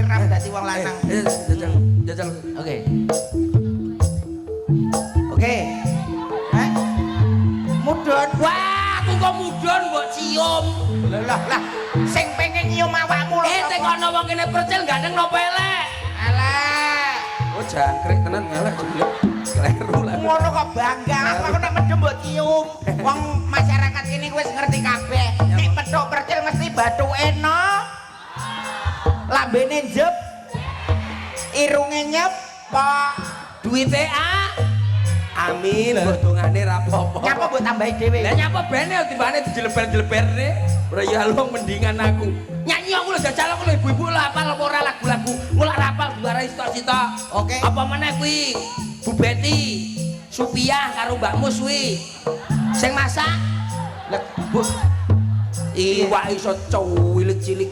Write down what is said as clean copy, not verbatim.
akrab dadi wong lanang. Jajal, jajal. Oke. Oke. Hah? Mudun. Wah, aku kok mudun mbok cium. Lah lah lah. Sing pengen nyium awakmu lho. Eh, tekono wong kene percil gandeng nopo elek? Elek. Oh, jangkrik tenan ngelek jebule. Kleru lah. Ngono kok bangga. Aku nek medhun mbok cium. Wong masyarakat ini wis ngerti kabeh. Nek petuk percil mesti bathuke no. Lambene njep. Irunge nyepok. Duite A. Amin, mbok dongane ra apa-apa. Nyapa mbok tambahi dhewe? Lah nyapa bene timbane dijeleber-jeleberne. Ora ya lu mendingan aku. Nyanyi aku lho jajal aku lho ibu-ibu lho hafal apa ora lagu-lagu. Mulak rapal diwarai sitok-sitok. Oke. Apa meneh kuwi? Bu Betty, Supiah karo Mbak Mus kuwi. Sing masak Lah, Bu, iwak iso cuwilik cilik.